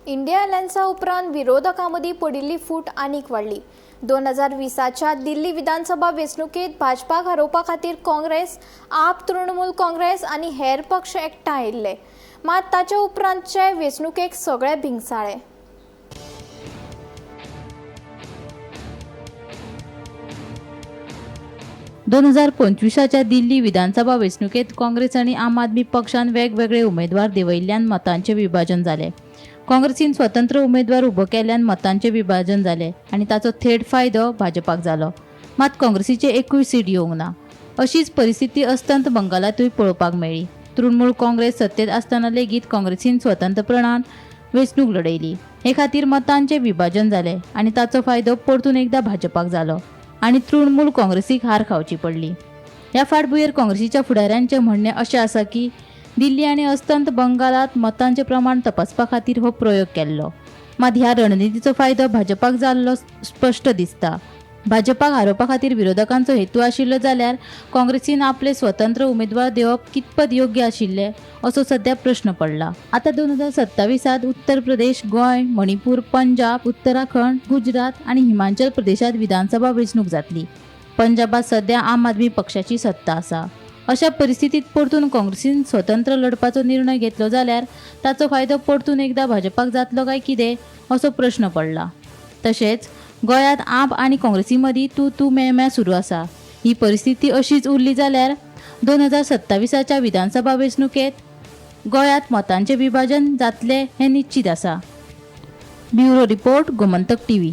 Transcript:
India अलायन्सा उपरांत विरोधकां मदीं पडिल्ली फूट आनीक वाडली. 2020च्या दिल्ली विधानसभा वेंचणुकेंत भाजपाक हारोवपा खातीर काँग्रेस, आप, तृणमूल काँग्रेस आनी हेर पक्ष एकठांय आयिल्ले. मात ताचे उपरांतचे वेंचणुकेक सगळे भिंगसाळे. 2025च्या दिल्ली विधानसभा वेंचणुकेंत काँग्रेस आनी आम आदमी पक्षान वेगवेगळे उमेदवार देंवयिल्ल्यान मतांचें विभाजन जालें. काँग्रेसीन स्वतंत्र उमेदवार उबो केल्ल्यान मतांचें विभाजन जालें आनी ताचो थेट फायदो भाजपाक जालो. मात काँग्रेसीचे एकूय सीट येवंक ना. अशीच परिस्थिती अस्तंत बंगालांतूय पळोवपाक मेळ्ळी. तृणमूल काँग्रेस सत्तेत आसतना लेगीत काँग्रेसीन स्वतंत्रपणान वेंचणूक लढयली. हे खातीर मतांचें विभाजन जालें आनी ताचो फायदो परतून एकदां भाजपाक जालो आनी तृणमूल काँग्रेसीक हार खावची पडली. ह्या फाटभुंयेर काँग्रेसीच्या फुडाऱ्यांचें म्हणणें अशें आसा की दिल्ली आनी अस्तंत बंगालांत मतांचें प्रमाण तपासपा खातीर हो प्रयोग केल्लो. मात ह्या रणनितीचो फायदो भाजपाक जाल्लो स्पश्ट दिसता. भाजपाक हारोवपा खातीर विरोधकांचो हेतू आशिल्लो जाल्यार काँग्रेसीन आपले स्वतंत्र उमेदवार देंवप कितपत योग्य आशिल्लें असो सध्या प्रश्न पडला. आतां 2027त उत्तर प्रदेश, गोंय, मणिपूर, पंजाब, उत्तराखंड, गुजरात आनी हिमाचल प्रदेशांत विधानसभा वेंचणूक जातली. पंजाबात सध्या आम आदमी पक्षाची सत्ता आसा. अशा परिस्थितीत परतून काँग्रेसीन स्वतंत्र लढपाचो निर्णय घेतलो जाल्यार ताचो फायदो परतून एकदां भाजपाक जातलो काय कितें असो प्रश्न पडला. तशेंच गोंयांत आप आनी काँग्रेसी मदीं तूं तूं मैं मैं सुरू आसा. ही परिस्थिती अशीच उरली जाल्यार 2027च्या विधानसभा वेंचणुकेंत गोंयांत मतांचें विभाजन जातलें हें निश्चीत आसा. Bureau report, Gomantak TV.